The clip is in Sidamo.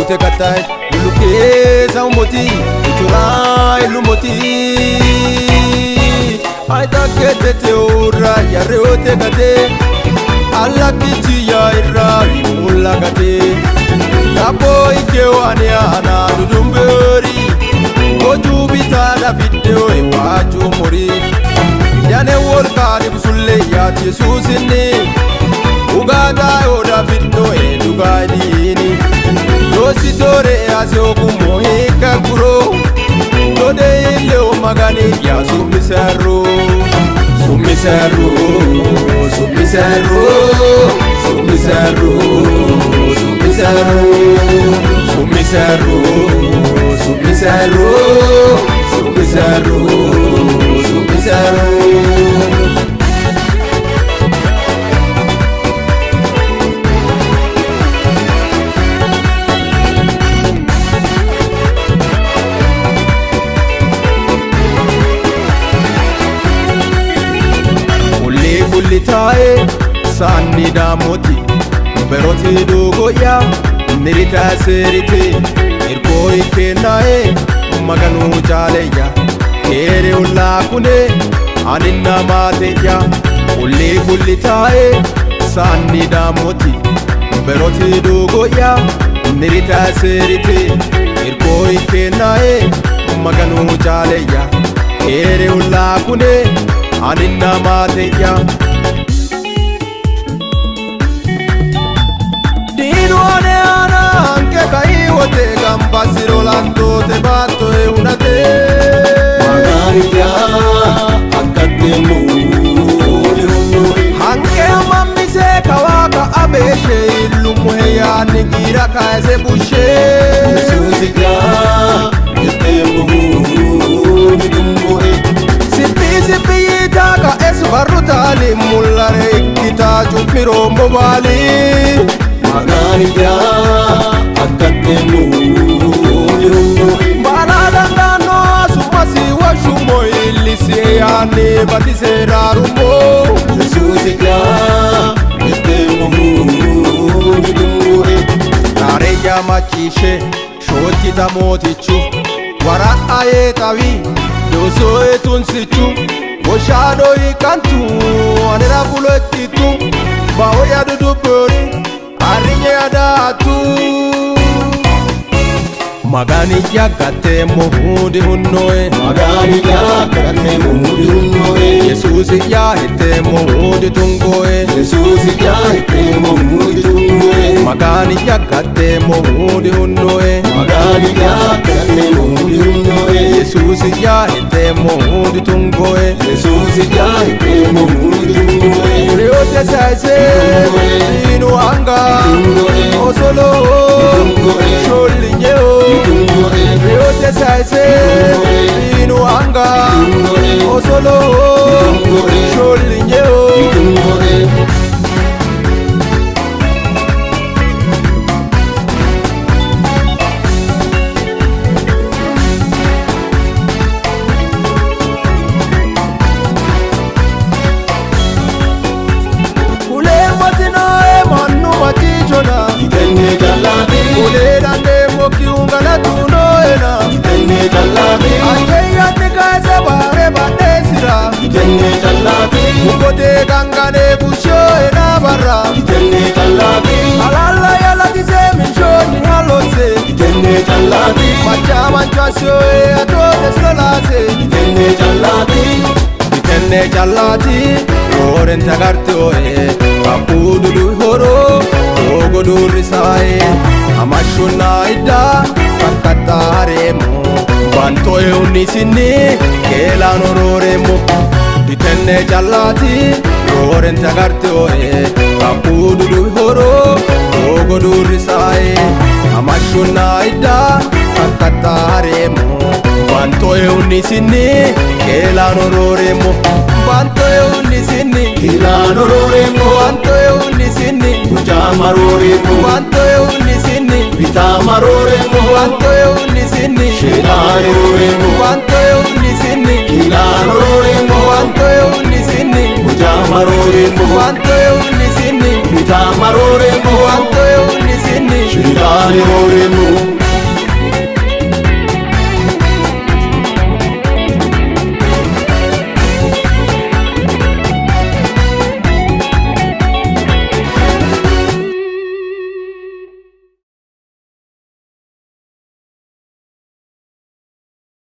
Yote katai luluke saumoti Uchurai lumoti Aita kete te ura yare ote kate Alakichi ya ira imula kate Kapo ike wane ana dudumberi Goju bitara video e waju mori Yane wolka busulle ya Yesusinni Ugada oda fitno e dugadini Dositore asoku mohika kuro Dode ile o magani ya sumiseru Sumiseru, sumiseru, sumiseru, sumiseru Sumiseru, sumiseru, sumiseru, sumiseru. Kulli taa'ee saanni daamoti beroti dogoya nirita serite irkoo ikkennae maganu jaaleya keere ollaa kune aninna maateya kulli kulli taa'ee saanni daamoti beroti dogoya nirita serite irkoo ikkennae maganu jaaleya keere ollaa kune aninna maateya. Dinuane ana anche kaiwote gambasiro lantote baatto e unate Maganiya akkateemu hunnoe Hanke mammise kawaka abeshe illummuhe yaanni giira kaese bushe Yesuusiya jetteemu hidummoe Sippi sippi yitaa ka'es barru taali mullare ikkitaa cu'miroommo baali Maganiya akkateemu hunnoe Baala dandaanno su'masi woshshummo illisi yaanni batise raarummo Yesuusiya jetteemu hidummoe Raareyya macciishshe shoottita mootichu wara'a yee xawi doosoo'e tunsichu woshshaado hiiqqantu anera fulo ikkitu baoya dudubbori arrinye adaattu Maganiya gatteemmo huudi hunnoe Maganiya akkateemu hunnoe Yesuusiya hitteemmo huudi tungoe Yesuusiya jetteemu hidummoe Maganiya gatteemmo huudi hunnoe Maganiya akkateemu hunnoe Yesuusiya hitteemmo huudi tungoe Yesuusiya jetteemu hidummoe Reyote sayise diinu anga osolo shollinyeo Reyote sayise diinu anga osolo shollinyeo Kuleemmatinoe mannu macciishshona Itenne jallaate Kulee dandeemmo kiungalatunoena Itenne jallaate Anjeyanni kayise baare badheessira Itenne jallaate Mukote gangane bushshoena barra Itenne jallaate Alalla yalatise minshoonni halose Itenne jallaate Macca manchashoe atoote solase Itenne jallaate Itenne callaati roorente agartioe Kappuu dudu horo doogo durrisae Amashshunna idda kakkaxxaareemmo Bantoe hunnisinni keelaano rooreemmo Itenne callaati roorente agartioe Kappuu dudu horo doogo durrisae Amashshunna idda kakkaxxaareemmo Bantoe hunnisinni keelaano rooreemmo Bantoe hunnisinni Kilaano rooreemmo Bantoe hunnisinni Mucaa rooreemmo Bantoe hunnisinni Bitaa rooreemmo Bantoe hunnisinni Sheexaane rooreemmo Bantoe hunnisinni Kilaano rooreemmo Bantoe hunnisinni Mucaa rooreemmo Bantoe hunnisinni Bitaa rooreemmo Bantoe hunnisinni Sheexaane rooreemmo.